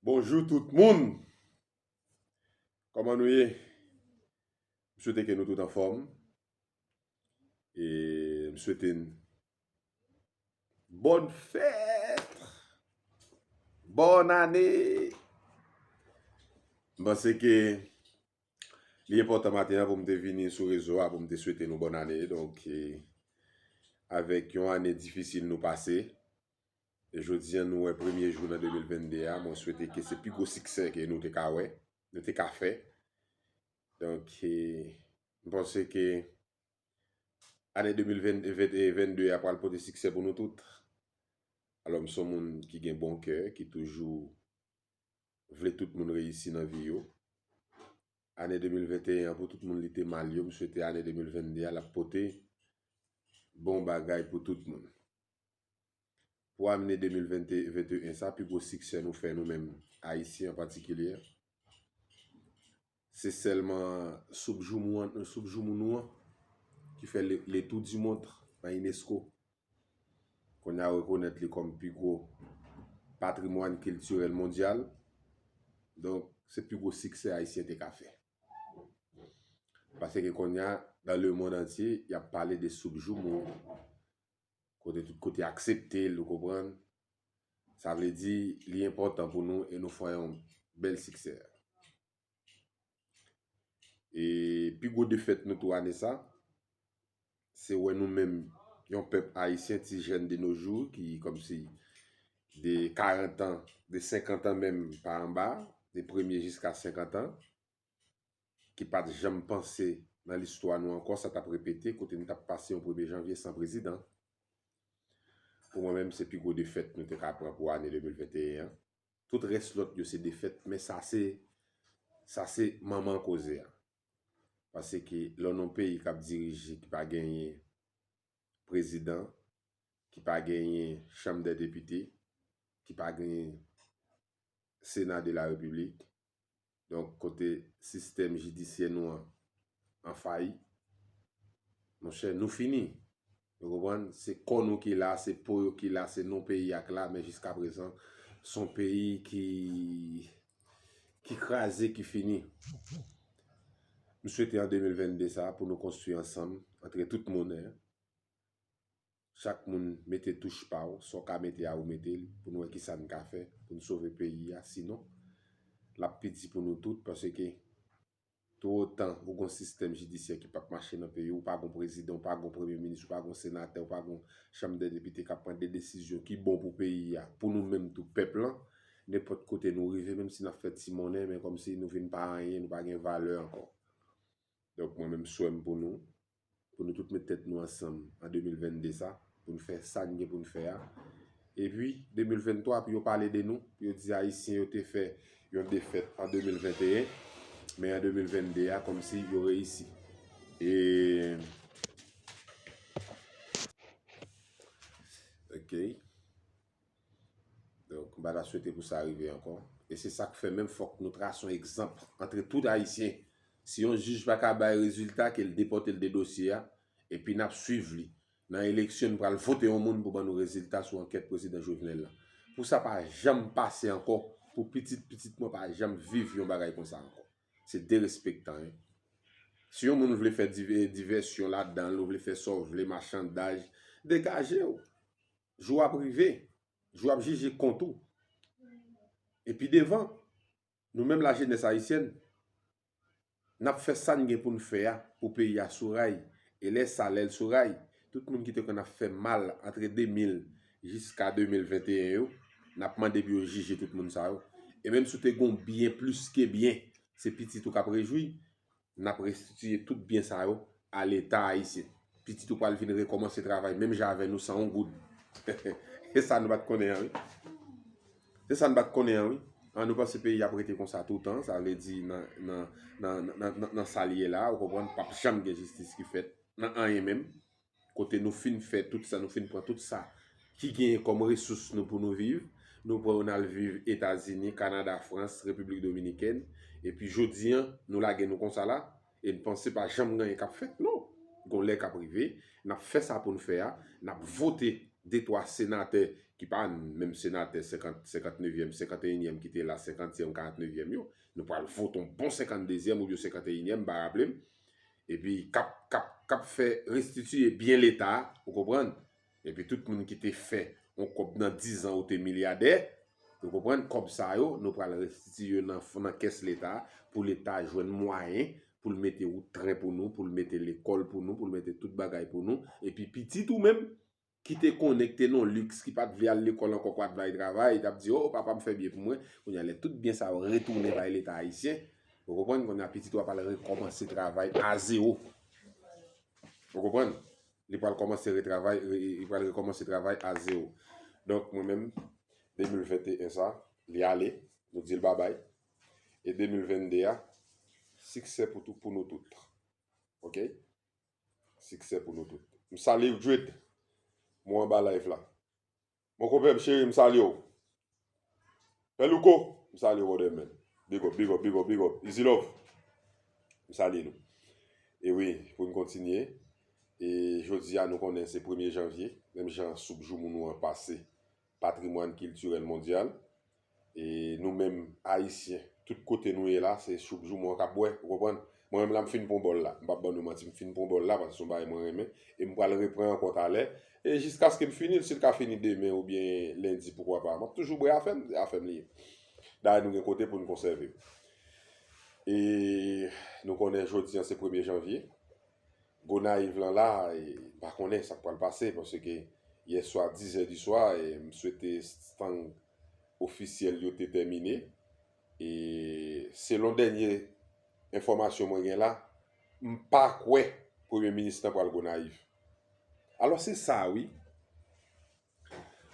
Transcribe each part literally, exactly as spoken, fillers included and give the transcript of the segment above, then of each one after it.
Bonjou tout moun. Kòman nou ye? M swete ke nou tout anfòm. E m swete n bòn fèt, bòn ane. M panse ke li enpòtan maten an pou m te vini sou rezo a pou m te swete nou bòn ane. Donk, e, avèk yon ane difisil nou pase, e jodi a nou wè premye jou nan de mil venn de a, mwen swete ke se pi gwo siksè ke nou te ka wè, nou te ka fè. Donk, e, m panse ke ane de mil venn, venn de a pral pote siksè pou nou tout. Alò, m se yon moun ki gen bon kè, ki toujou vle tout moun reyisi nan vi yo. Ane de mil venn e en an, pou tout moun li te mal yo, m swete ane de mil venn de a, l ap pote bon bagay pou tout moun. Pou ane de mil venn, venn e en sa, pi gwo siksè nou fè nou menm, Ayisyen an patikilye, se sèlman soup joumou an, soup joumou nou an, ki fè le, le tour du monde nan UNESCO. Kounye a rekonèt li kòm pi gwo patrimwàn kiltirèl mondyal. Donk, se pi gwo siksè Ayisyen te ka fè. Paske kounye a, dans le monde entier, y ap pale de soup joumou. Kote tout kote aksepte l, ou konprann? Sa vle di, li enpòtan pou nou e nou fè yon bèl siksè. E pi gwo defèt nou tou ane sa, se wè nou menm, yon pèp ayisyen, ti jèn de nos jours, ki kòmsi de karant an, de senkant an menm pa anba, de premye jiska senkant an, ki pa t janm panse nan listwa nou ankò sa t ap repete, kote n t ap pase yon premye janvye san prezidan. Pou mwen menm, se pi gwo defèt nou te ka pran pou ane de mil venn e en an. Tout rès lòt yo se defèt, men sa se, sa se manman koze a. Paske lè w nan yon peyi k ap dirije, ki pa genyen prezidan, ki pa genyen chanm dè depite, ki pa genyen Sena de la Repiblik, donk kote sistèm jidisyè nou an an fayi, monchè, nou fini. Ou konprann? Se kò nou ki la, se po yo ki la, se non peyi a k la, men jiska prezan, se yon peyi ki, ki kraze, ki fini. M swete an de mil venn de sa pou nou konstwi ansanm, antre tout moun, en. Chak moun mete touch pa w, sa w ka mete a ou mete l, pou n wè kisa n ka fè, pou n sove peyi a, sinon, l ap pi di pou nou tout, paske tou otan ou gon sistèm jidisyè ki p ap mache nan peyi, ou pa gon prezidan, ou pa gon premye minis, ou pa gon senatè, ou pa gon chanm dè depite k ap pran de desizyon ki bon pou peyi a, pou nou menm tou pèp lan, nenpòt kote nou rive, menm si n ap fè ti monnen, men kòmsi nou vin pa anyen, nou pa gen valè ankò. Donk, mwen menm, swè m pou nou, pou nou tout met tèt nou ansanm an de mil venn de sa, pou n fè sa n gen pou n fè a. Epi, de mil venn twa, pou yo pale de nou, pou yo di Ayisyen yo te fè yon defèt an de mil venn e en, men an de mil venn de a, kòmsi yo reyisi. E, ok. Donk, m pa ta swete pou sa rive ankò. E se sa k fè menm fòk nou trase yon egzanp antre tout Ayisyen. Si yon jij pa ka bay rezilta, ke l depòte l de dosye a, epi n ap swiv li. Nan eleksyon, n pral vote yon moun pou ban nou rezilta sou ankèt prezidan Jovenel la. Pou sa pa janm pase ankò, pou pitit pitit mwen pa janm viv yon bagay konsa ankò. Se derespektan, en. Si yon moun vle fè div-, divèsyon ladan l, ou vle fè sa w vle, machandaj, degaje w. Jou ap rive, jou ap jije kont ou. Epi devan, nou menm lajenès ayisyèn, n ap fè sa n gen pou n fè a pou peyi a sou ray. E lè sa, lè l sou ray, tout moun ki te konn ap fè mal antre de mil jiska de mil venn e en yo, n ap mande pou yo jije tout moun sa yo. E menm si w te gon byen plis ke byen, se pitit ou k ap rejwi, n ap restitiye tout byen sa yo a Leta ayisyen. Pitit ou pral vin rekòmanse travay menm jan avè nou san yon goud. E sa nou pa t konnen an, wi. Se sa nou pa t konnen an, wi. An nou panse peyi ap rete konsa toutan, sa vle di nan, nan, nan, nan, nan, nan sa l ye la, ou konprann, p ap janm gen jistis ki fèt nan anyen menm. Kote nou fin fè tout sa, nou fin pran tout sa ki genyen kòm resous nou pou nou viv. Nou pran yo n al viv Etazini, Kanada, Frans, Repiblik Dominikèn. Epi jodi an, nou lage nou konsa la, e n panse pa janm gen anyen k ap fèt, non. Gon lè k ap rive, n ap fè sa pou n fè a, n ap vote de twa senatè ki pa menm senatè senkant, senkant nevyèm, senkant e inyèm ki te la, senkantyèm, karant nevyèm yo. Nou pral vote yon bon senkant dezyèm oubyen senkant e inyèm, m pa raple m. Epi k ap, k ap, k ap fè restitiye byen Leta, ou konprann? Epi tout moun ki te fè yon kòb nan diz an ou te milyadè, ou konprann? Kòb sa yo, nou pral restitiye nan, nan kès Leta pou Leta jwenn mwayen pou l mete wout tren pou nou, pou l mete lekòl pou nou, pou l mete tout bagay pou nou. Epi pitit ou menm, ki te konnen ki te nan liks, ki pa t vle al lekòl ankò, ki pa t vle al travay, t ap di, "O, papa m fè byen pou mwen." Kounye a, lè tout byen sa yo retounen bay Leta ayisyen, ou konprann, kounye a, pitit ou a pral rekòmanse travay a zewo. Ou konprann? Li pral kòmanse retravay, re- li pral rekòmanse travay a zewo. Donk, mwen menm, de mil venteyen sa, li ale, nou di l babay. E de mil vennde a, siksè pou, tou- pou nou tout. Oke? Siksè pou nou tout. M salye w, Dred. Mwen anba live la. Mon konpè m cheri, m salye w. Pè Louko, m salye w, brother, man. Big up, big up, big up, big up. Easy Love. M salye nou. E wi, pou n kontinye. E jodi a, nou konnen se premye janvye. Menm jan Soup Joumou nou an pase Patrimwàn Kiltirèl Mondyal. E nou menm, Ayisyen, tout kote nou ye la, se Soup Joumou an k ap bwè, ou konprann? Mwen menm la, m fin pran bòl la. M p ap ban nou manti, m fin pran bòl la, paske se yon bagay mwen renmen. E m pral repran ankò talè. E jiskaske m fini l, si l ka fini demen oubyen lendi, poukwa pa. M ap toujou bwè afè m, se afè m li ye. Dayè, nou gen kote pou n konsève. E nou konnen jodi a se premye janvye. Gonayiv lan la, e, m pa konnen sa k pral pase, paske yè swa, diz è di swa, e, m swete stand ofisyèl yo te tèmine. E selon dènye enfòmasyon mwen gen la, m pa kwè premye minis lan pral Gonayiv. Alò, se sa, wi.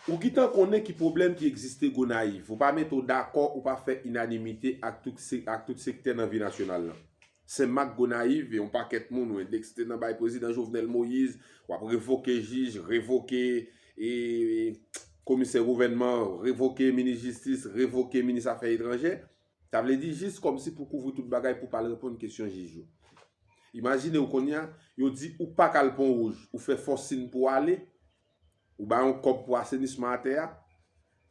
Ou gentan konnen ki pwoblèm ki egziste Gonayiv. Ou pa mete w dakò, ou pa fè inanimite ak tout se- ak tout sektè nan vi nasyonal lan. Senmak, Gonayiv, e yon pakèt moun, ou endekse nan bay prezidan Jovenel Moïse, w ap revoke jij, revoke, e, komisè gouvènman, revoke minis jistis, revoke minis afè etranjè. Sa vle di jis kòmsi pou kouvri tout bagay pou pa al reponn kesyon jij yo. Imajine w kounye a, yo di ou pa ka al Pon Wouj, ou fè fòsin pou w ale, ou bay yon kòb pou asenisman atè a,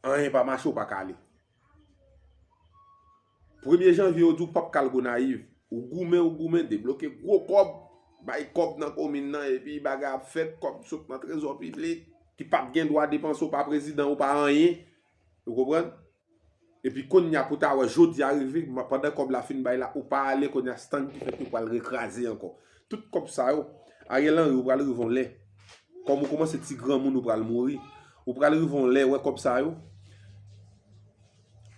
anyen pa mache, ou pa ka ale. Premye janvye, yo di w p ap ka al Gonayiv, ou goumen, ou goumen, debloke gwo kòb, bay kòb nan komin nan, epi bagay ap fèt, kòb sot nan trezò piblik, ki pa t gen dwa depanse, ou pa prezidan, ou pa anyen, ou konprann? Epi kounye a pou ta wè jodi a rive, pandan kòb la fin bay la, ou pa ale, kounye a stand ki fèt yo pral rekraze ankò. Tout kòb sa yo, Ariel Henry, ou pral rive yon lè. Kòm ou kòmanse ti granmoun, ou pral mouri. Ou pral rive yon lè, wè kòb sa yo.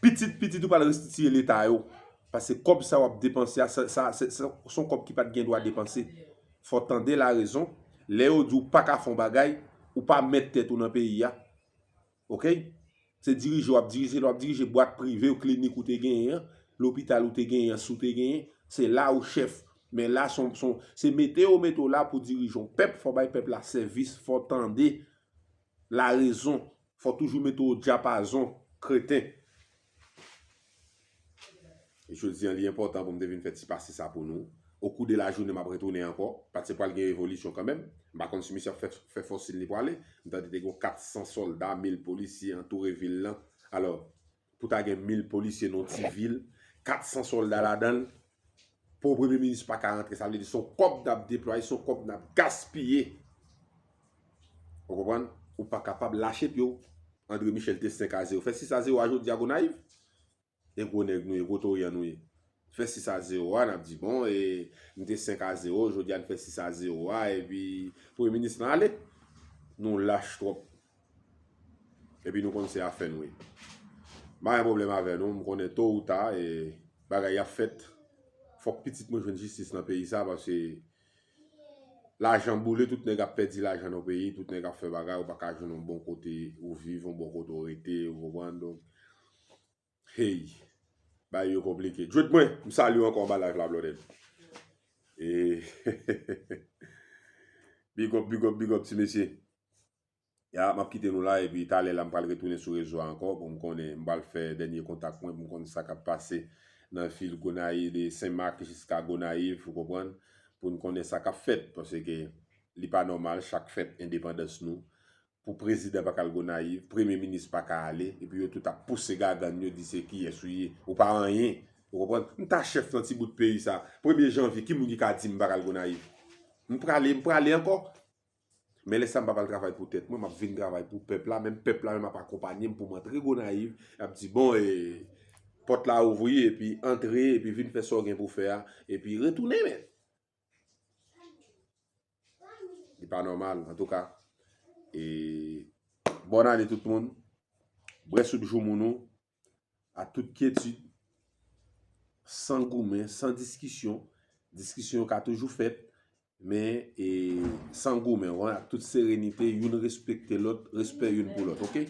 Pitit, pitit ou pral restitiye Leta yo. Paske kòb sa w ap depanse a, sa, sa, se, se, se yon kòb ki pa t gen dwa depanse. Fò w tande larezon. Lè yo di w pa ka fè yon bagay, ou pa mèt tèt ou nan peyi a. Oke? Se dirije w ap dirije, lè w ap dirije bwat prive w, klinik ou te genyen an, lopital ou te genyen an, si w te genyen, se la ou chèf. Men la, se yon, se yon, se mete yo mete w la pou dirije yon pèp, fò w bay pèp la sèvis, fò w tande larezon, fò w toujou mete w o dyapazon kreten. E jodi a, li enpòtan pou m te vin fè ti pase sa pou nou. Okou de lajounen, m ap retounen ankò. Paske pral gen revolisyon kanmenm. M pa konn si misye ap fè, fè fòs si li prale. M tande te gen kat san sòlda, mil polisye antoure vil lan. Alò, pou ta gen mil polisye nan yon ti vil, kat san sòlda ladan l, pou premye minis pa ka rantre, sa vle di se yon kòb n ap deplwaye, se yon kòb n ap gaspiye. Ou konprann? Ou pa kapab lache pye w. André Michel te senk a zewo. Fè sis a zewo a jodi a Gonayiv. E gwo nèg nou ye, gwo toryan nou ye. Fè sis a zewo a, n ap di, bon, e, nou te senk a zewo, jodi a n fè sis a zewo a, epi premye minis lan ale. Nou lach twòp. Epi nou konn se afè nou ye. M pa gen pwoblèm avè nou, m konnen to ou ta, e, bagay ap fèt. Fòk pitit mwen jwenn jistis nan peyi sa, paske lajan boule, tout nèg ap pèdi lajan nan peyi, tout nèg ap fè bagay, ou pa ka jwenn yon bon kote ou viv, yon bon kote ou rete, ou konprann, donk, hey, bagay yo konplike. Djwed mwen, m salye w ankò anba live la, brother. E, big up, big up, big up, ti mesye. Ya, m ap kite nou la, epi talè la, m pral retounen sou rezo a ankò, pou m konnen, m pral fè dènye kontak mwen, pou m konnen sa k ap pase nan vil Gonayiv, de Senmak jiska Gonayiv, ou konprann, pou n konnen sa k ap fèt, paske li pa nòmal, chak fèt endepandans nou, pou prezidan pa ka al Gonayiv, premye minis pa ka ale, epi yo tout ap pouse gagann yo, di se kiyès ou ye, ou pa anyen. Ou konprann? M ta chèf nan ti bout peyi sa. Premye janvye, ki moun ki ka di m pa ka al Gonayiv? M prale, m prale ankò. Men lè sa m pa pral travay pou tèt mwen, m ap vin travay pou pèp la, menm pèp la menm ap akonpanye m pou m antre Gonayiv, y ap di, bon, e, pòt la ouvri, epi antre, epi vin fè sa w gen pou fè a, epi retounen, men. Li pa nòmal, antouka. E, bòn ane tout moun. Bwè soup joumou nou. A tout kyetid, san goumen, san diskisyon. Diskisyon yo ka toujou fèt, men e, san goumen, w konprann, ak tout serenite, youn respekte lòt, respè youn pou lòt, oke?